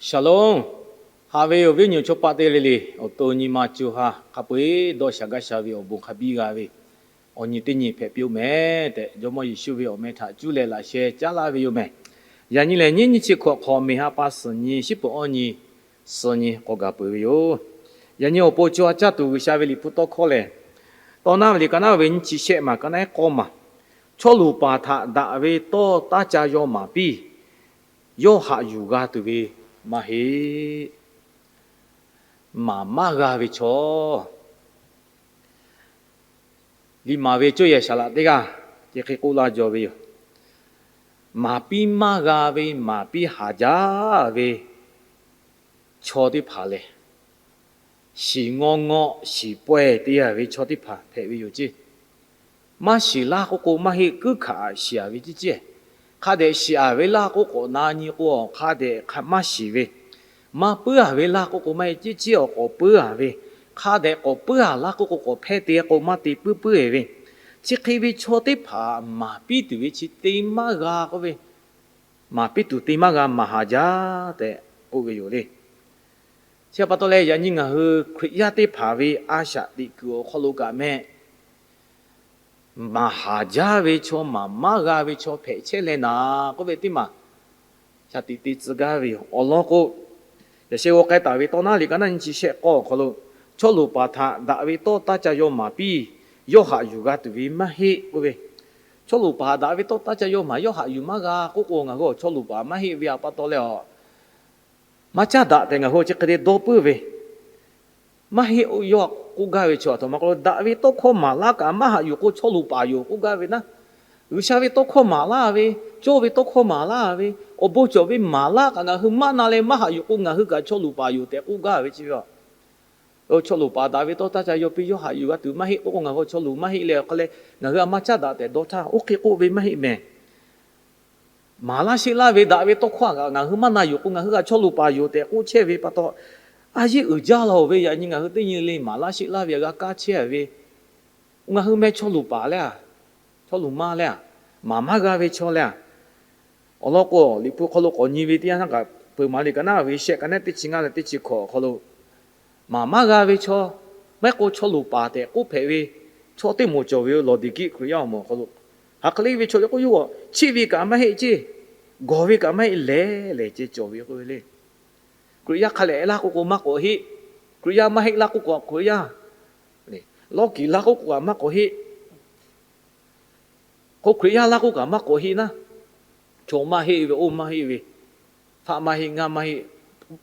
Shalom. Haꞈ ve awˬ viˉ awˬ nyi chaw paˆ teˇ g'aˇ le le, awˬ to nyi ma co ha hk'a peu-eˬ dawˇ sha gaˇ sha ve awˬ bon hk'a biˇ g'a ve, awˬ nyi teˇ nyi hpehꞈ piˇ-oˆ mehˍ tehꞈ, Jawˇmawˇ Yeˍsuˆ ve awˬ meh htaꞈ cuˇ leh laꞈ sheh caˉ laˇ ve yoˬ mehˍ. Yaꞈ nyi lehˬ, nyiˇ nyiˇ chi hkawꞈ hk'awꞈ, meˬ ha pa suhˍ nyi, shiˉ peuˬ awˇ nyi suhˍ nyi k'awꞈ gaˬ peuˬ ve yoˬ. Yaꞈ nyi awˬ pon co ha caˇ tuˬ G'uiˬ sha ve Liꞈ hpu tawˇ hkawˇ lehˬ, Tawˇ naˉ ve liꞈ ka naˉ ve nyiˇ chi shehˆ maˬ ka naˉ ehˉ k'awˇ maˬ, chaw luˬ paˍ htaꞈ daꞈ ve tawˇ taˇ ca yaw maˍ piˇ, yawˇ haꞈ yuˬ g'a tuˬ ve maˇ heˆ. Maˍ maˇ g'a ve chaw. Liꞈ maˍ ve cawˇ yehˬ saˍ laꞈ teˇ g'aˇ chi hk'e k'oˆ laˇ jaw ve yoˬ. Maˍ piˇ maˇ g'a ve, maˍ piˇ haˍ jaˇ ve chaw teˇ hpaˍ lehˬ, shiˍ ngawˇ ngawˆ shiˍ pawehˇ te yaˇ ve chaw teˇ hpaˍ hpehꞈ ve yoˬ ceˇ. Maˇ shiˍ laˇ k'oˆ k'o maˇ heˆ, kuiˉ hk'aꞈ shiˍ-aˍ ve ceˇ ceˇ. Hk'a dehꞈ shiˍ-aˍ ve laˇ k'oˆ k'awꞈ na nyi k'o, hk'a dehꞈ maˇ shiˍ ve, maˇ puiˉ-aˍ ve laˇ k'oˆ k'o maˇ heˆ, ceˇ ceˇ awˬ k'awꞈ puiˉ-aˍ ve, hk'a dehꞈ k'awꞈ puiˉ-aˍ laˇ k'oˆ k'o k'awꞈ hpehˇ te k'o maˇ te puiˉ puiˉ-eˬ ve, chi hk'e ve chaw teˇ hpaˍ maˍ piˇ tuˬ ve chi te maˇ g'a k'oˆ ve, maˍ piˇ tuˬ te maˇ g'a, maˍ haˍ jaˇ tehꞈ k'oˆ ve yoˬ le. Chi pa taw leh, yaꞈ nyi ngaˬ hui Hkriꞈ yaˇ teˇ hpaˍ ve a shaꞈ teꞈ kuiˬ awˬ hk'aw lo kaꞈ meh, maˍ haˍ jaˇ ve chaw, maˍ maˇ g'a ve chaw hpehꞈ chehˇ leh naˍ k'oˆ ve teˇ maˬ shaˍ tiꞈ te tcuh gaˇ ve yoˬ. Awˬ lawn k'o, yaꞈ sheh g'aw k'ai taˍ ve Tawˇ naˉ liꞈ ka naˉ nyiˇ chi shehˆ k'awˇ awˬ hk'aw lo, chaw luˬ paˍ htaꞈ daꞈ ve tawˇ taˇ ca yaw maˍ piˇ, yawˇ haꞈ yuˬ g'a tuˬ ve maˇ heˆ k'oˆ ve, chaw luˬ paˍ daꞈ ve tawˇ taˇ ca yaw maˍ, yawˇ haꞈ yuˬ maˇ g'a k'oˆ k'o, ngaˬ hui awˬ chaw luˬ paˍ maˇ heˆ ve pa taw leh, maˇ caˉ daꞈ tehꞈ ngaˬ hui chi hk'e te dawˇ puiˉ ve, maˇ heˆ, yawˇ k'oˆ gaˇ ve chaw aˬ htoꞈ ma k'oˆ lo, daꞈ ve tawˇ hkawˇ maˍ laˇ kaꞈ maˇ haꞈ yuˬ k'o chaw luˬ paˍ yoˬ k'oˆ gaˇ ve naˉ. G'uiˬ sha ve tawˇ hkawˇ maˍ laˇ ve, cawˇ ve tawˇ hkawˇ maˍ laˇ ve, awˬ bon cawˬ ve maˍ laˇ kaꞈ ngaˬ hui maˇ na leh maˇ haꞈ yuˬ k'o ngaˬ hui kaꞈ chaw luˬ paˍ yoˬ tehꞈ k'oˆ gaˇ ve chi ve yoˬ. Chaw luˬ paˍ daꞈ ve tawˇ taˇ ca yaw piˇ, yawˇ haꞈ yuˬ g'a tuˬ maˇ heˆ k'oˆ k'o, ngaˬ hui chaw luˬ maˇ heˆ leh awˬ hk'aw leh ngaˬ hui a maˇ caˉ daꞈ tehꞈ dawˇ htaˇ, oˇ hk'e k'oˆ ve maˇ heˆ mehˍ. Maˍ laˇ sheˆ laˇ ve daꞈ ve tawˇ hkawˇ kaꞈ ngaˬ hui maˇ na yuˬ k'o, ngaˬ hui kaꞈ chaw luˬ paˍ yoˬ tehꞈ k'oˆ chehˇ ve pa taw, a yeˇ uiˍ jaˇ la-oˬ ve. Yaꞈ nyi ngaˬ hui teˇ nyi le maˍ laˇ sheˆ laˇ ve a g'a kaˇ chehˇ ve, ngaˬ hui meh chaw luˬ paˍ leh a, chaw luˬ ma leh a, maˍ maˇ g'a ve chaw leh a. Awˬ lawn k'o, Liꞈ hpu hk'aw lo k'awꞈ nyi ve teˇ yanˇ htaˇ kaꞈ, Peuˬ maˍ liꞈ ka naˉ ve shehˆ ka naˉ teˇ chi ngaˇ leh teˇ chi hkawꞈ awˬ hk'aw lo, maˍ maˇ g'a ve chaw, maˇ heˆ k'o chaw luˬ paˍ tehꞈ k'oˆ hpehꞈ ve chaw teˇ moˍ cawˬ ve yoˬ. Lawˍdiˍkiˆ Hkriꞈ yaˇ awˬ moˍ awˬ hk'aw lo, hk'aˬ hk'e le ve chaw le k'o, yawˇ chiˆ ve kaꞈ maˇ heˆ ceˇ, gawˬ ve kaꞈ maˇ heˆ, lehˬ lehˬ ceh cawˬ ve k'oˆ ve le. Hkriꞈ yaˇ hk'a lehꞈ laˇ k'oˆ k'o maˇ k'awꞈ heˆ. Hkriꞈ yaˇ maˇ heˆ laˇ k'oˆ k'o, Hkriꞈ yaˇ lawˇ kiˍ laˇ k'oˆ k'o kaꞈ maˇ k'awꞈ heˆ. K'o Hkriꞈ yaˇ laˇ k'oˆ kaꞈ maˇ k'awꞈ heˆ naˉ, chaw maˇ heˆ ve, oˇ maˇ heˆ ve, hpaˆ maˇ heˆ, ngaˇ maˇ heˆ,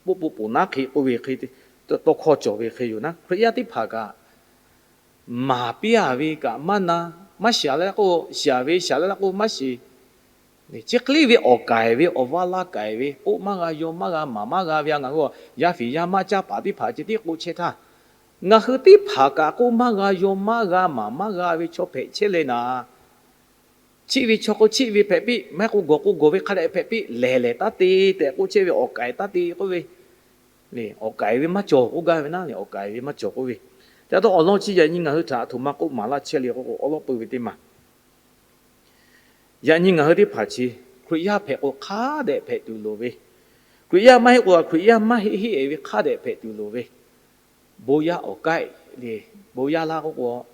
poˆ poˆ poˬ naˉ hk'e k'oˆ ve hk'e, tawˇ hkawˇ cawˬ ve hk'e yoˬ naˉ. Hkriꞈ yaˇ teˇ hpaˍ kaꞈ maˍ piˇ-a ve kaꞈ maˇ na, maˇ shiˍ-a leh k'o shiˍ-a ve, shiˍ-a leh k'o maˇ shiˍ. Chi hk'e le ve awˬ k'aiˍ ve awˬ va la k'aiˍ ve, k'oˆ maˇ g'a, yaw maˇ g'a, maˍ maˇ g'a ve, a ngaˬ hui yaˇ fiˍ yaˇ maˇ caˇ paˍ teˇ hpaˍ ceh tiˉ k'oˆ chehˇ htaˇ, ngaˬ hui teˇ hpaˍ kaꞈ k'oˆ maˇ g'a, yaw maˇ g'a, maˍ maˇ g'a ve chaw hpehꞈ chehˇ leh naˍ, chiˆ ve chaw k'o chiˆ ve hpehꞈ piˇ, maˇ heˆ k'o gawˬ k'o gawˬ ve hk'a dehꞈ hpehꞈ piˇ, lehˬ lehˬ taˇ te tehꞈ k'oˆ chehˇ ve awˬ k'aiˍ taˇ te k'oˆ ve, awˬ k'aiˍ ve maˇ cawˬ k'oˆ gaˇ ve naˉ, awˬ k'aiˍ ve maˇ cawˬ k'oˆ ve. Ca taw awˬ lawn chi yaꞈ nyi ngaˬ hui htaꞈ a htoꞈ ma k'oˆ maˍ laˇ chehˇ le k'o, awˬ lawn peuˬ ve teˇ maˬ yaꞈ nyi ngaˬ hui teˇ hpaˍ chi Hkriꞈ yaˇ hpehꞈ k'o hk'a dehꞈ hpehꞈ tuˬ loˍ ve, Hkriꞈ yaˇ maˇ heˆ k'o Hkriꞈ yaˇ maˇ heˆ heˆ-e ve hk'a dehꞈ hpehꞈ tuˬ loˍ ve, bon yaˇ awˬ k'ai le, bon yaˇ laˇ k'oˆ k'o,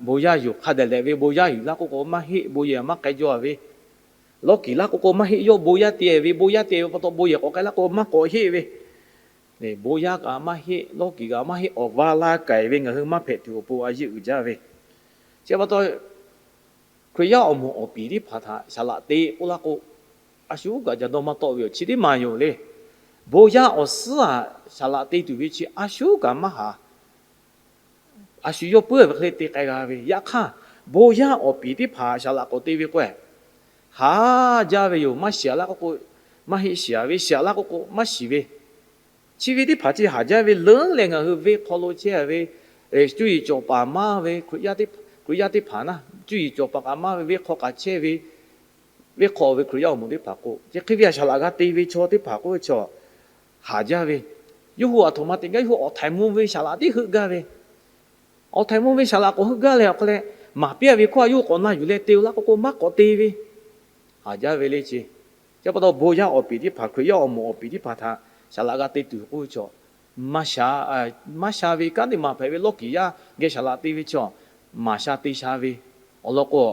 bon yaˇ yuˬ hk'a dehꞈ lehꞈ ve, bon yaˇ yuˬ laˇ k'oˆ k'o maˇ heˆ, bon yehˬ maˇ k'ai jaw-a ve, lawˇ kiˍ laˇ k'oˆ k'o maˇ heˆ, yawˇ bon yaˇ te ve, bon yaˇ te ve pa taw bon yehˬ k'awꞈ k'ai laˇ k'o maˇ k'awꞈ heˆ ve, bon yaˇ kaꞈ maˇ heˆ, lawˇ kiˍ kaꞈ maˇ heˆ, awˬ va la k'aiˍ ve ngaˬ hui maˇ hpehꞈ tuˬ awˬ pon a yeˇ uiˍ jaˇ ve. Chi pa taw Hkriꞈ yaˇ awˬ moˍ awˬ piˍ teˇ hpaˍ htaꞈ saˍ laꞈ te k'oˆ laˇ k'o, a shu kaꞈ ca dawˇ maˇ tawˆ ve yoˬ. Chi teˇ maˬ yoˬ le. Bon yaˇ awˬ suhˉ-aꞈ saˍ laꞈ te tuˬ ve chi a shu kaꞈ maˇ haˍ. A shu yawˇ puiˉ ve hk'e le te k'ai g'a ve. Yaꞈ hk'aˇ, bon yaˇ awˬ piˍ teˇ hpaˍ saˍ laꞈ k'awꞈ te ve k'o, haˍ jaˇ ve yoˬ. Maˇ shiˍ-a laˇ k'oˆ k'o maˇ heˆ, shiˍ-a ve, shiˍ-a laˇ k'oˆ k'o maˇ shiˍ ve, chi ve teˇ hpaˍ chi haˍ jaˇ ve leuˉ leh ngaˬ hui venˇ hk'aw lo chehˇ ve, cuˇ yiˍ cawˬ paˍ maˇ ve Hkriꞈ yaˇ teˇ hpaˍ naˉ, cuˇ yiˍ cawˬ paˍ kaꞈ maˇ ve, venˇ hk'aw kaꞈ chehˇ ve, venˇ hk'aw ve Hkriꞈ yaˇ awˬ moˍ teˇ hpaˍ k'o, chi hk'e ve a saˍ laꞈ g'a te ve chaw teˇ hpaˍ k'oˆ ve chaw haˍ jaˇ ve, yawˇ hui a htoꞈ ma te gaˇ, yawˇ hui awˬ htaiˍ mvuh ve saˍ laꞈ tiˉ heuˆ gaˇ ve, awˬ htaiˍ mvuh ve saˍ laꞈ k'awꞈ heuˆ gaˇ leh awˬ hk'a leh, maˍ piˇ-a ve hkawˇ a yawˇ hui k'awꞈ na yuˬ leh te-o laˇ k'oˆ k'o maˇ k'awꞈ te ve, haˍ jaˇ ve le chi. Chi pa taw bon yaˇ awˬ piˍ teˇ hpaˍ, Hkriꞈ yaˇ awˬ moˍ awˬ piˍ teˇ hpaˍ htaꞈ Saˍ laꞈ g'a te tuˬ k'oˆ ve chaw, maˇ sha, maˇ sha ve kanˉ teˇ maˬ hpehꞈ ve lawˇ kiˍ yaˇ geh saˍ laꞈ te ve chaw, maˍ sha te sha ve awˬ lawn k'o,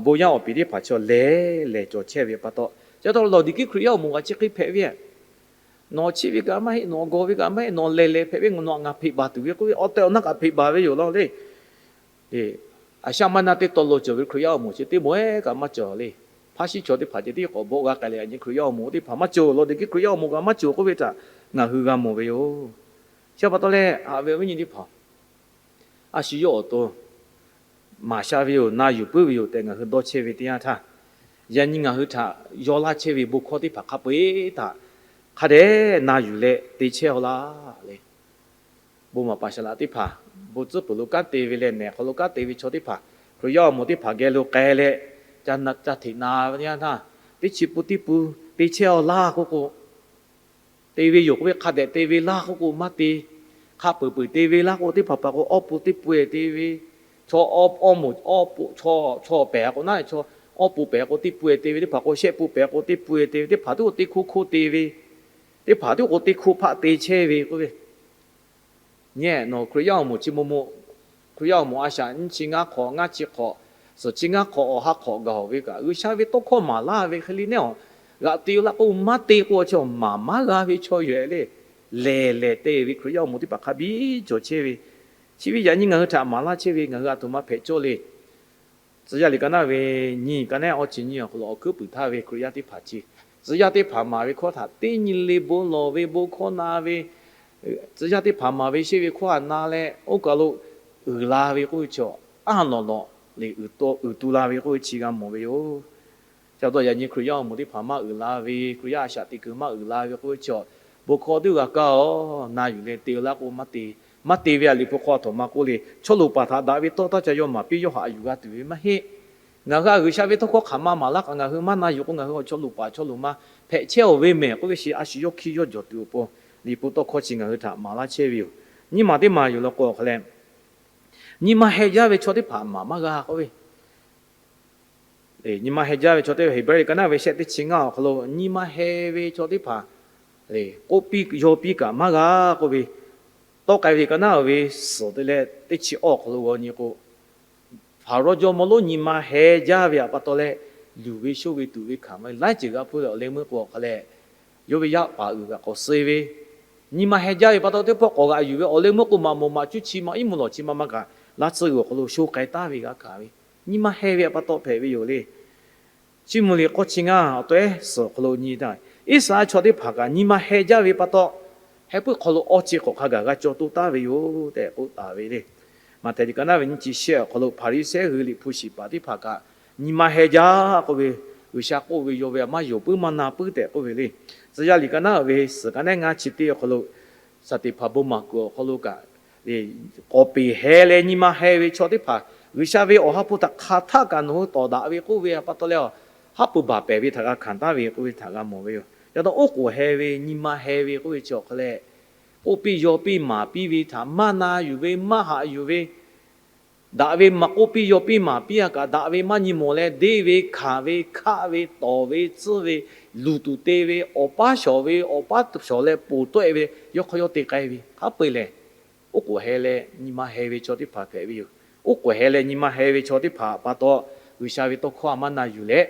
bon yaˇ awˬ piˍ teˇ hpaˍ chaw lehˬ lehˬ cawˬ chehˇ ve pa taw, chi pa taw Lawˍdiˍkiˆ Hkriꞈ yaˇ awˬ moˍ kaꞈ chi hk'e hpehꞈ ve, nawˬ chiˇ ve kaꞈ maˇ heˆ, nawˬ gawˬ ve kaꞈ maˇ heˆ, nawˬ lehˬ lehˬ hpehꞈ ve, nawˬ htaꞈ ngaˬ hpeꞈ baˬ tuˬ ve k'oˆ ve awˬ tehˬ awˬ na kaꞈ hpeꞈ baˬ ve yoˬ law le. Aˍsiˉyaꞈ maˇ na teˇ taw lo cawˬ ve Hkriꞈ yaˇ awˬ moˍ chi teˇ moˍ ehˉ kaꞈ maˇ cawˬ le. Hpaˇ shiˉ chaw teˇ hpaˍ ceh tiˉ k'awꞈ bawˆ g'a k'ai leh, yaꞈ nyi Hkriꞈ yaˇ awˬ moˍ teˇ hpaˍ maˇ cawˬ, Lawˍdiˍkiˆ Hkriꞈ yaˇ awˬ moˍ kaꞈ maˇ cawˬ k'oˆ ve htaꞈ ngaˬ hui g'a mawˬ ve yoˬ. Chi pa taw leh, haꞈ ve awˬ viˉ nyi teˇ hpaˍ, a shu yawˇ awˬ to maˍ sha ve yoˬ, na yuˬ puiˉ ve yoˬ tehꞈ ngaˬ hui dawˇ chehˇ ve teˇ yanˇ htaˇ, yaꞈ nyi ngaˬ hui htaꞈ yaw laˇ chehˇ ve bon hkawˇ teˇ hpaˍ hk'a peu-eˬ htaꞈ hk'a dehꞈ na yuˬ leh te chehˇ-aw laˇ le. Bon maˍ paˍ saˍ laꞈ teˇ hpaˍ, bon tcuhˉ peuˬ lo kanˉ te ve leh nehˬ hk'aw lo kanˉ te ve chaw teˇ hpaˍ, Hkriꞈ yaˇ awˬ moˍ teˇ hpaˍ geh lo k'ai leh, ca na ca hteꞈ na ve teˇ yanˇ htaˇ, teˇ chi pun teˇ pun te chehˇ-aw laˇ k'oˆ k'o, te ve yoˬ k'oˆ ve hk'a dehꞈ te ve laˇ k'oˆ k'o maˇ te. Hk'a peu-eˬ peu-eˬ te ve laˇ k'oˆ teˇ hpaˍ hpaˍ k'o, awˇ pun teˇ pun-eˬ te ve, chaw awˇ moˍ awˇ pun, chaw chaw pehˍ k'o naˉ, chaw awˇ pun pehˍ k'o teˇ pun-eˬ te ve, teˇ hpaˍ k'o shehˆ pun pehˍ k'o teˇ pun-eˬ te ve, teˇ hpaˍ tiˉ k'o teˇ hkoˇ hkoˇ te ve, teˇ hpaˍ tiˉ k'o teˇ hkoˇ hpaˆ te chehˇ ve k'oˆ ve. Nyi, nawˬ Hkriꞈ yaˇ awˬ moˍ chi maw moˍ, Hkriꞈ yaˇ awˬ moˍ a shaꞈ nyiˇ chi ngaˇ hk'awꞈ, ngaˇ chi hk'awꞈ, suhˍ chi ngaˇ hk'awꞈ awˬ ha hk'awꞈ gaˬ-oˬ ve kaꞈ, G'uiˬsha ve tawˇ hkawˇ maˍ laˇ ve hk'e le neˉ-aˬ, g'aꞈ te laˇ k'o maˇ te k'o, chi maˍ maˇ g'a ve chaw yoˬ le. Lehˬ lehˬ te ve Hkriꞈ yaˇ awˬ moˍ teˇ hpaˍ hk'a biˇ cawˬ chehˇ ve, chi ve yaꞈ nyi ngaˬ hui htaꞈ maˍ laˇ chehˇ ve ngaˬ hui a htoꞈ ma hpehꞈ cawˇ le. Tcuh yaˇ liꞈ ka naˉ ve nyiˇ ka naˉ awˇ chi nyiˇ awˬ hk'aw lo awˬ hkuiˉ puiˍ htaˇ ve Hkriꞈ yaˇ teˇ hpaˍ chi, tcuh yaˇ teˇ hpaˍ maˍ ve hkawˇ htaꞈ teˇ nyi le bon lawˬ ve bon hkawˇ na ve, tcuh yaˇ teˇ hpaˍ maˍ ve shehˇ ve hkawˇ htaꞈ na leh oˇ kaˬ lo uiˍ la ve k'oˆ ve chaw, aˉ lawꞈ lawꞈ le uiˍ tu la ve k'oˆ ve chi g'a mawˬ ve yoˬ. Chi pa taw yaꞈ nyi Hkriꞈ yaˇ awˬ moˍ teˇ hpaˍ maˇ uiˍ la ve, Hkriꞈ yaˇ a shaꞈ teꞈ kuiˬ maˇ uiˍ la ve k'oˆ ve chaw, bon hkawˇ teˇ g'aˇ kaˇ-oˬ, na yuˬ leh te laˇ k'o maˇ te. Maˇ te ve a liꞈ hpu hk'aw a htoꞈ ma k'oˆ le, chaw loˍ paˍ htaꞈ daꞈ ve tawˇ htaˇ ca yaw maˍ piˇ yawˇ haꞈ yuˬ g'a tuˬ ve maˇ heˆ. Ngaˬ hui a G'uiˬsha ve tawˇ hkawˇ hk'aˬ ma maˍ laˇ kaꞈ ngaˬ hui maˇ na yuˬ k'o, ngaˬ hui awˬ chaw loˍ paˍ chaw loˍ ma hpehꞈ chehˇ-oˬ ve mehˬ k'oˆ ve shi a shu yawˇ hkiˇ yawˇ jawˬ tuˬ awˬ pon, liꞈ hpu tawˇ hkawˇ chi ngaˬ hui htaꞈ maˍ laˇ chehˇ ve yoˬ. Nyiˇ maˬ teˇ maˬ yoˬ law k'o awˬ hk'a leh, nyi ma heh jaˇ ve chaw teˇ hpaˍ maˍ maˇ g'a k'oˆ ve, nyi ma heh jaˇ ve chaw teˇ hpaˍ, Heˍbrehˇ liꞈ ka naˉ ve shehˆ teˇ chi ngaˇ awˬ hk'aw lo nyi ma heh ve chaw teˇ hpaˍ k'oˆ piˇ yaw piˇ kaꞈ maˇ g'a k'oˆ ve, tawˆ k'ai ve ka naˉ ve suhˍ te leh teˇ chi awˇ awˬ hk'aw lo g'aw nyi k'o, Hpaˍrawˇ jawˇmawˇ lonˉ nyi ma heh jaˇ ve pa taw leh, luˬ ve shoˇ ve tuꞈ ve hkanˍ ve laiˉ ceuˬ g'a hpuˇ leh awˬ leh meuˇ k'o awˬ hk'a leh, yawˇ ve yaˇ paˍ uiˍ kaꞈ k'awꞈ suh ve, nyi ma heh jaˇ ve pa taw teˇ pawˆ k'awꞈ g'aꞈ yuˬ ve awˬ leh meuˇ k'o maꞈ moˍ maꞈ cuˇ chi ma iˉ mvuhˇ lawˬ chi ma ma kaꞈ laˇ tsuhˇ g'uiˬ awˬ hk'aw lo sho k'ai taˍ ve g'a hkanˍ ve, nyi ma heh ve pa taw hpehꞈ ve yoˬ le. Chiˇ mvuh liꞈ k'awˇ chi ngaˇ awˬ tawehˉ suhˍ awˬ hk'aw lo nyi taˇ, Iˉsaˍreˍlaˆ chaw teˇ hpaˍ kaꞈ nyi ma heh jaˇ ve pa taw, heh puiˉ hk'aw lo awˇ chi hk'awꞈ hk'a gaˬ g'a caw toˇ taˍ ve yoˬ tehꞈ k'oˆ taˍ ve le. Maꞈhtehˍ liꞈ ka naˉ ve nyiˇ chi shehˆ awˬ hk'aw lo Hpaˍriˍsehˇ g'uiˬ liꞈ hpu shiˍ paˍ teˇ hpaˍ kaꞈ nyi ma heh jaˇ k'oˆ ve, G'uiˬsha k'oˆ ve yaw ve maˇ yonˍ puiˉ maˇ na puiˉ tehꞈ k'oˆ ve le. Tcuh yaˇ liꞈ ka naˉ ve suhˍ ka naˉ ngaˇ chi teˇ awˬ hk'aw lo, Saˍteˍhpanˍ bon maˍ kuiˬ awˬ hk'aw lo kaꞈ, k'awꞈ peˬ heh leh nyi ma heh ve chaw teˇ hpaˍ G'uiˬsha ve awˬ ha hpu htaꞈ hk'aˬ htaˆ kaꞈ nawˬ hui tawˍ daꞈ ve k'oˆ ve pa taw leh, haˉ pui baˬ pehˍ ve htaꞈ g'a hkanˍ taˍ ve k'oˆ ve htaꞈ g'a mawˬ ve yoˬ. Yaꞈ taw oˉ k'oˍ heh ve nyi ma heh ve k'oˆ ve chi awˬ hk'a leh, k'oˆ piˇ yaw piˇ maˍ piˇ ve htaꞈ maˇ na yuˬ ve maˇ haꞈ yuˬ ve, daꞈ ve maˇ k'oˆ piˇ yaw piˇ maˍ piˇ a kaꞈ daꞈ ve maˇ nyi mawˬ leh deˇ ve hkanˍ ve hkaˆ ve tawˍ ve tcuhˇ ve luˬ tuˬ te ve awˬ paˉ shawˍ ve awˬ paˉ shawˍ leh poˬ tawˆ-e ve yawˇ hk'aw yawˇ te k'ai ve haˉ pui lehˬ, oˉ k'oˍ heh leh nyi ma heh ve chaw teˇ hpaˍ hpehꞈ ve yoˬ. Oˉ k'oˍ heh leh nyi ma heh ve chaw teˇ hpaˍ pa taw, G'uiˬsha ve tawˇ hkawˇ a maˇ na yuˬ leh,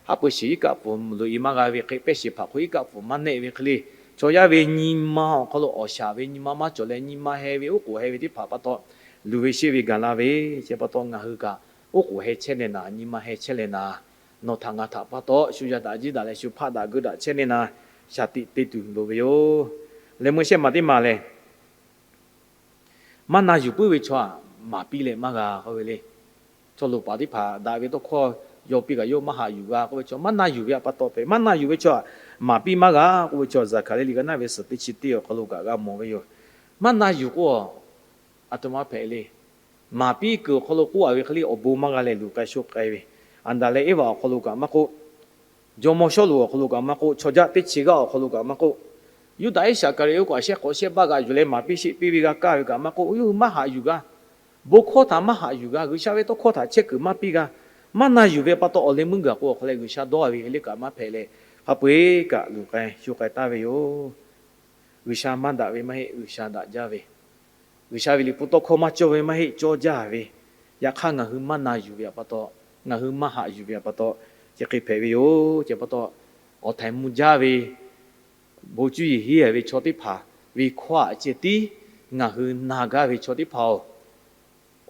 haˉ pui shiˍ iˉ kaˆ pfuhˍ loꞈ-e maˇ g'a ve hk'e, pehˇ shiˍ hpaꞈ hk'oˆ iˉ kaˆ pfuhˍ maˇ nehˆ ve hk'e le, chaw yaˇ ve nyi ma awˬ hk'aw lo awˬ shaˍ ve nyi ma maˇ cawˬ leh nyi ma heh ve oˉ k'oˍ heh ve teˇ hpaˍ pa taw, luˬ ve sheˆ ve gaˬ la ve, chi pa taw ngaˬ hui kaꞈ oˉ k'oˍ heh chehˇ leh naˍ, nyi ma heh chehˇ leh naˍ, nawˬ htaꞈ ngaˬ htaꞈ pa taw shu yaˇ daꞈ jiˇ daꞈ leh shu hpaˆ daꞈ geuˆ daꞈ chehˇ leh naˍ, shaˍ tiꞈ te tuˬ loˍ ve yoˬ. Leh meuˇ shehˆ maˬ teˇ maˬ lehˬ, maˇ na yuˬ puiˉ ve chaw aꞈ maˍ piˇ leh maˇ g'a k'oˆ ve le. Chaw loˍ paˍ teˇ hpaˍ daꞈ ve tawˇ hkawˇ yaw piˇ kaꞈ yawˇ maˇ haꞈ yuˬ g'a k'oˆ ve chaw, maˇ na yuˬ ve pa taw hpehꞈ, maˇ na yuˬ ve chaw aꞈ maˍ piˇ maˇ g'a k'oˆ ve chaw, Zaˍhkaˍriˆ liꞈ ka naˉ ve suhˍ teˇ chi teˇ awˬ hk'aw lo kaꞈ g'a mawˬ ve yoˬ. Maˇ na yuˬ k'o, aˬ htoꞈ ma hpehꞈ le. Maˍ piˇ kuiˬ awˬ hk'aw lo k'oˆ a ve hk'e le awˬ bon maˇ g'a leh luˬ k'ai sho k'ai ve, Aˍdanˍ leh Eˇvaꞈ awˬ hk'aw lo kaꞈ maˇ k'oˆ, jawˇmawˇ Sawˉluꞈ awˬ hk'aw lo kaꞈ maˇ k'oˆ, chaw jaˇ teˇ chi g'aˇ awˬ hk'aw lo kaꞈ maˇ k'oˆ, Yuˇdaꞈ iˉ shaˍ kaˍriˍoˆ k'o a shehˆ k'awꞈ shehˆ baˆ g'aꞈ yuˬ leh maˍ piˇ sheˆ piˇ ve g'a kaˇ ve kaꞈ maˇ k'oˆ, yawˇ hui maˇ haꞈ yuˬ g'a. Bon hkawˇ htaꞈ maˇ haꞈ yuˬ g'a. G'uiˬsha ve tawˇ hkawˇ htaꞈ chehˇ kuiˬ maˇ piˇ g'a. Maˇ na yuˬ ve pa taw awˬ leh meuˇ gaˬ k'o awˬ hk'aw leh G'uiˬsha dawˇ ve hk'e le kaꞈ maˇ hpehꞈ leh, hk'a peu-eˬ kaꞈ luˬ k'ai sho k'ai taˍ ve yoˬ. G'uiˬsha maˇ daꞈ ve maˇ heˆ, G'uiˬsha daꞈ jaˇ ve, G'uiˬsha ve liꞈ hpu tawˇ hkawˇ maˇ cawˇ ve maˇ heˆ, cawˇ jaˇ ve, yaꞈ hk'aˇ ngaˬ hui maˇ na yuˬ ve pa taw, ngaˬ hui maˇ haꞈ yuˬ ve pa taw, chi hk'e hpehꞈ ve yoˬ. Chi pa taw, awˬ htaiˍ mvuh jaˇ ve bon cuˇ yiˍ henˇ ve chaw teˇ hpaˍ ve hkawˇ aꞈ ceh tiˉ ngaˬ hui na gaˇ ve chaw teˇ hpaˍ-oˬ,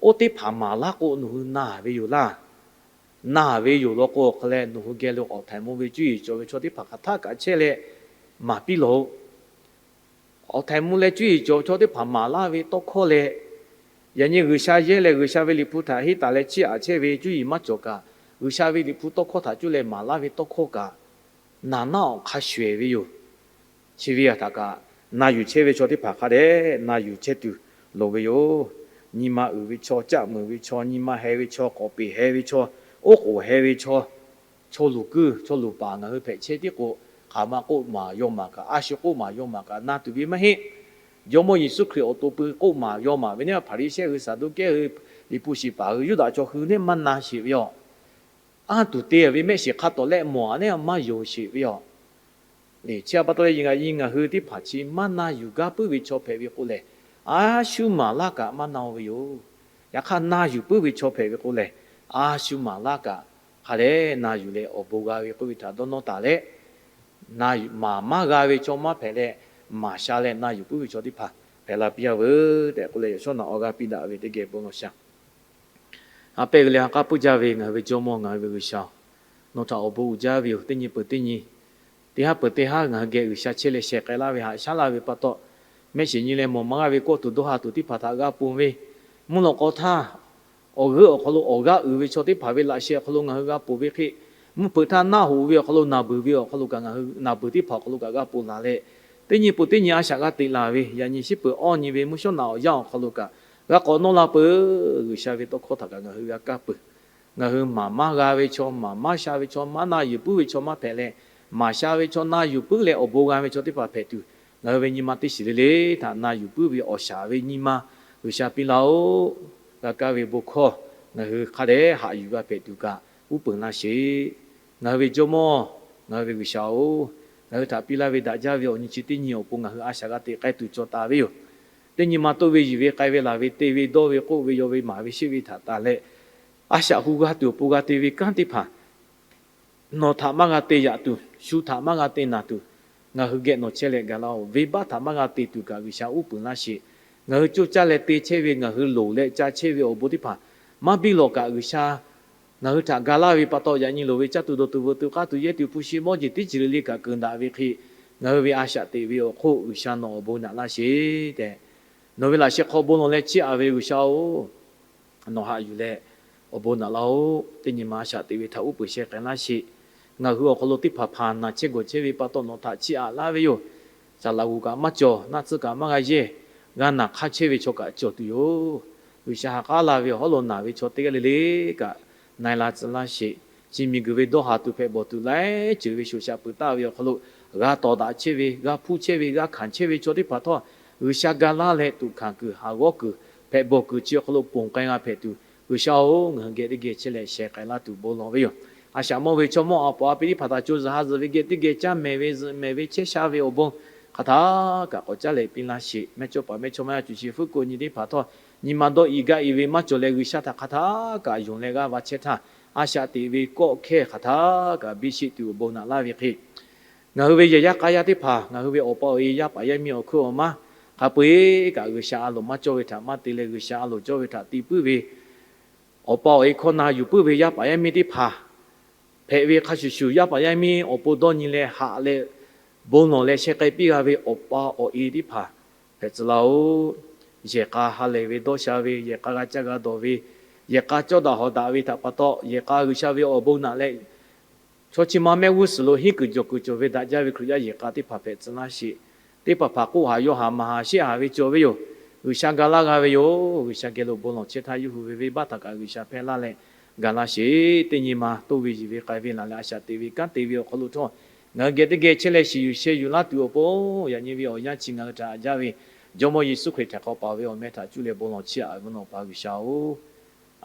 oˇ teˇ hpaˍ maˍ laˇ k'o nawˬ hui na ve yoˬ laˇ. Na ve yoˬ law k'o hk'a leh, nawˬ hui geh lo awˬ htaiˍ mvuh ve cuˇ yiˍ cawˬ ve chaw teˇ hpaˍ hk'aˬ htaˆ kaꞈ chehˇ leh maˍ piˇ lawˬ-oꞈ. Awˬ htaiˍ mvuh leh cuˇ yiˍ cawˬ ve chaw teˇ hpaˍ maˍ laˇ ve tawˇ hkawˇ leh, yaꞈ nyi G'uiˬsha yehˇ leh G'uiˬsha ve liꞈ hpu htaꞈ henˇ taˍ leh chiˇ aꞈ chehˇ ve cuˇ yiˍ maˇ cawˬ kaꞈ, G'uiˬsha ve liꞈ hpu tawˇ hkawˇ htaꞈ cuˇ leh maˍ laˇ ve tawˇ hkawˇ kaꞈ, naˍ naˆ awˬ hk'a shuˍ ehˍ ve yoˬ. Chi ve htaꞈ kaꞈ na yuˬ chehˇ ve chaw teˇ hpaˍ hk'a dehꞈ na yuˬ chehˇ tuˬ loˍ ve yoˬ. Nyi ma uiˍ ve chaw, caˆ muiˬ ve chaw, nyi ma heh ve chaw, k'awꞈ peˍ heh ve chaw, oˉ k'oˍ heh ve chaw, chaw luˬ kuiˇ chaw luˬ paˍ ngaˬ hui hpehꞈ chehˇ tiˉ k'o, hk'aˬ ma k'oˆ maˍ yaw maˍ kaꞈ, a shu k'oˆ maˍ yaw maˍ kaꞈ na tuˬ ve maˇ heˆ. Jawˇmawˇ Yeˍsuˆ Hkriꞈ awˬ to pui k'oˆ maˍ yaw maˍ ve neˇ Hpaˍriˍsehˇ hui, Saˍduˆkehˇ hui, liꞈ hpu shiˍ paˍ hui, Yuˇdaꞈ chaw hui neˇ maˇ na sheˍ ve yoˬ. Anˇ tuˬ te ve mehˆ shiˍ hk'a tawˍ leh mawˬ a neˇ maˇ yonˍ sheˍ ve yoˬ. Chi pa taw leh ngaˬ hui teˇ hpaˍ chi maˇ na yuˬ gaˇ puiˉ ve chaw hpehꞈ ve k'o lehˬ, a shu maˍ laˇ kaꞈ maˇ na-o ve yoˬ. Yaꞈ hk'aˇ na yuˬ puiˉ ve chaw hpehꞈ ve k'o lehˬ, a shu maˍ laˇ kaꞈ hk'a dehꞈ na yuˬ leh awˬ bon g'a ve k'oˆ ve htaꞈ dawˇ nawˇ taˍ leh, maˍ maˇ g'a ve chaw maˇ hpehꞈ leh, maˍ sha leh na yuˬ puiˉ ve chaw teˇ hpaˍ hpehꞈ la piˇ-a veuˬ tehꞈ k'oˆ leh, yaꞈ shawˉ naꞈ awˬ g'aˇ piˇ daꞈ ve teˇ geh bon lawˬ shaˍ. A pehˇ ve leh ha k'aˉ puiˉ jaˇ ve ngaˬ hui ve Jawˇmawˇ, ngaˬ hui ve G'uiˬsha-oˬ, nawˬ htaꞈ awˬ bon uiˍ jaˇ ve yoˬ. Teˇ nyi peuˬ teˇ nyi, teˇ haˉ peuˬ teˇ haˉ ngaˬ hui geh G'uiˬsha chehˇ leh sheh k'ai laˇ ve haꞈ shaˉ laˇ ve pa taw, mehˆ shiˍ nyi leh mawˬ maˇ g'a ve kawˇ tuˬ dawˇ ha tuˬ teˇ hpaˍ htaꞈ g'a ponˬ ve, mvuhˇ lawꞈ k'aw htaˇ awˬ g'euˆ awˬ hk'aw lo awˬ g'aˇ uiˍ ve chaw teˇ hpaˍ ve laꞈ sheh awˬ hk'aw lo ngaˬ hui g'a ponˬ ve hk'e, mvuhˇ hpeuꞈ htaˇ naˆ hoꞈ ve awˬ hk'aw lo naˬ beuˬ ve awˬ hk'aw lo kaꞈ ngaˬ hui naˬ beuˬ teˇ hpaˍ awˬ hk'aw lo kaꞈ g'a ponˬ laˬ leh, teˇ nyi peuˬ teˇ nyi a shaꞈ g'a teꞈ laˬ ve yaꞈ nyi shiˉ peuˬ awˇ nyi ve mvuhˇ shawˉ naꞈ awˬ yanˇ awˬ hk'aw lo kaꞈ g'a k'awꞈ nawˇ la peuˬ. G'uiˬsha ve tawˇ hkawˇ htaꞈ kaꞈ ngaˬ hui g'a kaˇ peuˬ. Ngaˬ hui maˍ maˇ g'a ve chaw, maˍ maˇ sha ve chaw, maˇ na yuˬ puiˉ ve chaw maˇ hpehꞈ leh, maˍ sha ve chaw, na yuˬ puiˉ leh awˬ bon g'a ve chaw teˇ hpaˍ hpehꞈ tuˬ, ngaˬ hui ve nyi ma teˇ shiˍ le le htaꞈ na yuˬ puiˉ ve awˬ shaˍ ve nyi ma G'uiˬsha piˇ laˇ-oˆ. G'a kaˇ ve bon hkawˇ ngaˬ hui hk'a dehꞈ haꞈ yuˬ g'a hpehꞈ tuˬ kaꞈ uˉ peunˍ laˇ sheˍ. Ngaˬ hui ve Jawˇmawˇ, ngaˬ hui ve G'uiˬsha-oˬ, ngaˬ hui htaꞈ piˇ laˇ ve daꞈ jaˇ ve awˬ nyi chi teˇ nyi awˬ pon ngaˬ hui a shaꞈ g'a teꞈ k'ai tuˬ cawˬ taˍ ve yoˬ. Teˇ nyi ma toˆ ve yiˬ ve k'ai ve laˬ ve te ve dawˇ ve k'oˆ ve yaw ve maˍ ve sheˆ ve htaꞈ taˍ leh, a shaꞈ hu g'a tuˬ awˬ pon g'a te ve kanˉ teˇ hpaˍ nawˬ htaꞈ maˇ g'a te yaꞈ tuˬ, shu htaꞈ maˇ g'a te naˬ tuˬ, ngaˬ hui geh nawˬ chehˇ leh gaˬ laˇ-oˬ. Venˇbaˆ htaꞈ maˇ g'a te tuˬ kaꞈ G'uiˬsha uˉ peunˍ laˇ sheˍ. Ngaˬ hui coˇ caˇ leh te chehˇ ve, ngaˬ hui loˍ leh ca chehˇ ve awˬ bon teˇ hpaˍ maˇ biˇ lawˬ kaꞈ G'uiˬsha ngaˬ hui htaꞈ ga laˇ ve pa taw, yaꞈ nyi loˍ ve caˇ tuˬ dawˬ tuˬ veuꞈ tuˬ k'aˇ tuˬ yehˇ tuˬ hpu shi mawˇ jeˬ teˇ ceuˬ le le kaꞈ keunˍ daꞈ ve hk'e, ngaˬ hui ve a shaꞈ teꞈ ve awˬ hk'oˆ G'uiˬsha nawˬ awˬ bon naꞈ laˇ sheˍ tehꞈ, nawˬ ve laꞈ sheh hk'aw bon lawˬ leh chiˇ aꞈ ve G'uiˬsha-oˬ, nawˬ haꞈ yuˬ leh awˬ bon naꞈ laˇ-oˆ. Teˇ nyi ma a shaꞈ teꞈ ve htaꞈ uˉ peunˍ sheh k'ai laˇ sheˍ. Ngaˬ hui awˬ hk'aw lo teˇ hpaˍ hpaˍ naˬ chehˇ gawˬ chehˇ ve pa taw nawˬ htaꞈ chiˇ aꞈ laˇ ve yoˬ. Saˍ laꞈ g'oˍ kaꞈ maˇ cawˬ, naˆ tsuhˇ kaꞈ maˇ g'a yehˇ, g'a naˬ hk'aˇ chehˇ ve chaw kaꞈ cawˬ tuˬ yoˬ. G'uiˬsha ha k'aˉ la ve awˬ hawˉ lo naˬ ve chaw teˇ g'aˇ le le kaꞈ na-e la tcuh laˇ sheˍ. Chi miˬguiˬ ve dawˇ haˍ tuˬ hpehꞈ bawˬ tuˬ laiˉ ceuˬ ve shoˍ shaꞈ peuˬ taˍ ve awˬ hk'aw lo g'a tawˍ daꞈ chehˇ ve, g'a hpuˇ chehˇ ve, g'a hkanˍ chehˇ ve chaw teˇ hpaˍ htawˇ, G'uiˬsha ga laˇ leh tuꞈ hkanˍ kuiˬ, haˍ g'awˇ kuiˬ, hpehꞈ bawˬ kuiˬ chi awˬ hk'aw lo ponˬ k'ai g'a hpehꞈ tuˬ, G'uiˬsha-oˬ, ngaˬ hui geh teˇ geh chehˇ leh sheh k'ai laˇ tuˬ bon lawˬ ve yoˬ. A shaꞈ mawˇ ve chaw mawˇ a paˍ a pi teˇ hpaˍ htaꞈ co zuhˬ ha zuhˬ ve geh teˇ geh caˇ mehˍ ve zuhꞈ mehˍ ve chehˇ sha ve awˬ bon hk'aˬ htaˇ kaꞈ k'awꞈ caˉ leh piˇ laˇ sheˍ. Mehˇchawˇpaˍ mehˇchawˇma yaˇ cuˬ chi fuˉ ko nyi teˇ hpaˍ htawˇ, nyi ma dawˇ i gaˇ i ve maˇ cawˬ leh G'uiˬsha htaꞈ hk'aˬ htaˇ kaꞈ yonˍ leh g'aˇ va chehˇ htaˇ, a shaꞈ teꞈ ve kawˆ hkehˇ hk'aˬ htaˇ kaꞈ biˇ sheˆ tuˬ awˬ bon naꞈ laˇ ve hk'e, ngaˬ hui ve yehˬ yaˇ k'a yaˇ teˇ hpaˍ, ngaˬ hui ve awˬ pa awˬ e yaˇ paˍ yaˇ miˇ awˬ hkuiˉ awˬ maˇ hk'a peu-eˬ kaꞈ G'uiˬsha a loˍ maˇ cawˇ ve htaꞈ maˇ te leh G'uiˬsha a loˍ cawˇ ve htaꞈ te puiˉ ve, awˬ pa awˬ e hkawˇ na yuˬ puiˉ ve yaˇ paˍ yaˇ miˇ teˇ hpaˍ hpehꞈ ve hk'a shuˍ shuˍ, yaˇ paˍ yaˇ miˇ awˬ pon dawˇ nyi leh haꞈ leh bon lawˬ leh sheh k'ai piˇ g'a ve awˬ pa awˬ e teˇ hpaˍ hpehꞈ tcuh laˇ-oˆ. Yehˬ k'a ha lehˬ ve dawˇ sha ve, yehˬ k'a g'a caˇ g'a dawˬ ve, yehˬ k'a cawˇ daꞈ hawˍ daꞈ ve htaꞈ pa taw, yehˬ k'a G'uiˬsha ve awˬ bon naꞈ leh, chaw chi ma mehˆ g'uˇ suhˍ lo hiˉ kuiˬ jawˬ kuiˬ cawˬ ve daꞈ jaˇ ve Hkriꞈ yaˇ yehˬ k'a teˇ hpaˍ hpehꞈ tcuh laˇ sheˍ. Teˇ hpaˍ hpaˍ k'oˆ haˍ yaw haˍ maˍ haˍ sheˆ haˍ ve cawˬ ve yoˬ. G'uiˬsha ga laˇ g'a ve yoˬ. G'uiˬsha geh lo bon lawˬ chehˇ htaˇ yawˇ hui ve venˇbaˆ htaꞈ kaꞈ G'uiˬsha hpehˇ laˇ leh ga laˇ sheˍ. Teˇ nyi ma toˆ ve yiˬ ve k'ai ve laˬ leh a shaꞈ teꞈ ve kanˉ te ve awˬ hk'aw lo htawˇ, ngaˬ hui geh teˇ geh chehˇ leh shiˍ yuˬ sheh yuˬ laˇ tuˬ awˬ pon, yaꞈ nyi ve awˬ yanˇ chi ngaˬ hui htaꞈ a jaˇ ve Jawˇmawˇ Yeˍsuˆ Hkriꞈ htaꞈ hk'aw paˍ ve awˬ meh htaꞈ cuˇ leh bon lawˬ chiˇ aꞈ ve nawˬ pa G'uiˬsha-oˬ,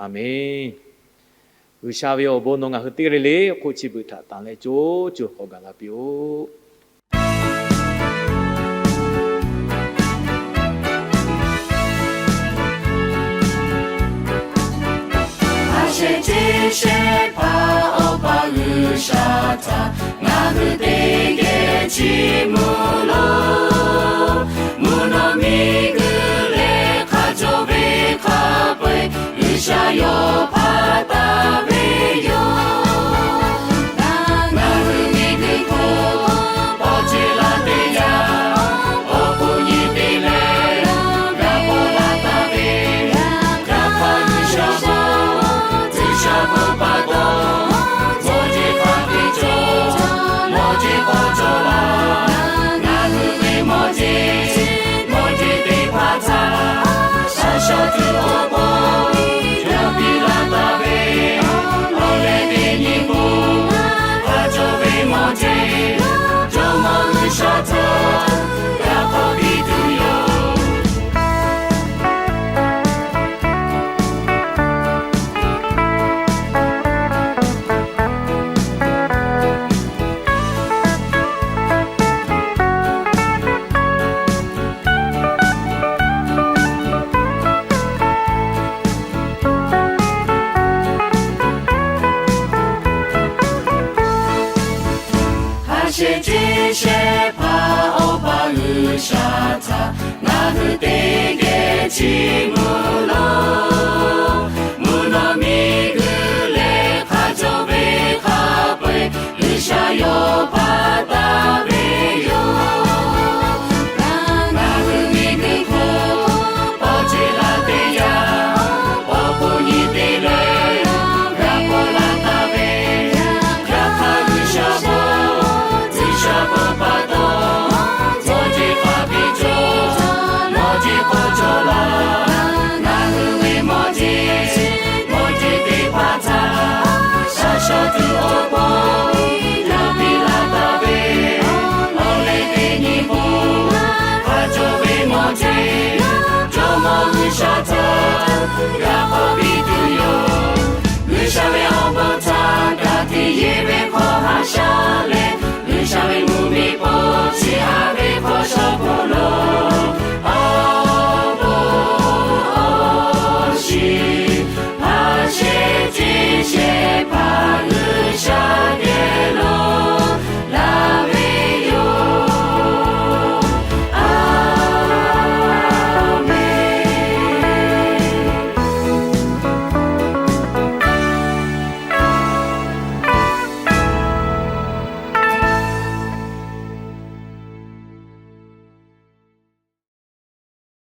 Aˍmenˇ. G'uiˬsha ve awˬ bon nawˬ ngaˬ hui teˇ g'aˇ le le hk'oˆ chi beuꞈ htaꞈ tanˬ leh co co k'awꞈ gaˬ la piˇ-oˆ. Chi shehˆ hpaˇ Awˬ pa G'uiˬsha htaꞈ ngaˬ hui teˇ geh chiˇ mvuh loˬ. Mvuhˇ naw miˬguiˬ leh hk'a cawˬ ve hk'a peu-eˬ G'uiˬsha yawˇ hpaˇ taˍ ve yoˬ. Ngaˬ hui miˬguiˬ hk'oˆ pawˇ ceˬ la teˇ yanˇ, awˬ hkuˇ nyi te leh g'a k'awꞈ la taˍ ve, yaꞈ hk'aˇ G'uiˬsha G'uiˬsha bon pa taw, mawˇ jeˬ hk'a te cawˬ, mawˇ jeˬ k'awꞈ cawˬ laˇ. Ngaˬ hui ve mawˇ jeˬ, mawˇ jeˬ teˇ hpaˍ htaꞈ shaˍ shaˍ tuˬ awˬ pon yawˇ piˇ laˇ taˍ ve, awˬ leh teˇ nyi k'o, a cawˬ ve mawˇ jeˬ, Jawˇmawˇ G'uiˬsha htaꞈ yaꞈ k'awꞈ piˇ tuˬ yoˬ. Haꞈ shehˍ ceˇ shehˍ hpaˇ Awˬ pa G'uiˬsha htaꞈ ngaˬ hui teˇ geh chiˇ mvuh loˬ. Mvuhˇ naw miˬguiˬ leh hk'a cawˬ ve hk'a peu-eˬ G'uiˬsha yawˇ hpaˇ taˍ ve yoˬ. Ngaˬ hui miˬguiˬ hk'oˆ pawˇ ceˬ la teˇ yanˇ, awˬ hkuˇ nyi te leh g'a k'awꞈ la taˍ ve, yaꞈ hk'aˇ G'uiˬsha bon, G'uiˬsha bon pa taw, mawˇ jeˬ hk'a te cawˬ, mawˇ jeˬ k'awꞈ cawˬ laˇ. Ngaˬ hui ve mawˇ jeˬ, mawˇ jeˬ teˇ hpaˍ htaꞈ shaˍ shaˍ tuˬ awˬ pon yawˇ piˇ laˇ taˍ ve, awˬ leh teˇ nyi k'o, hk'a cawˬ ve mawˇ jeˬ, Jawˇmawˇ G'uiˬsha htaꞈ yaꞈ k'awꞈ piˇ tuˬ yoˬ. G'uiˬsha ve awˬ bon htaꞈ kaꞈ teˇ yehˬ ve hk'aw haꞈ shaˉ leh,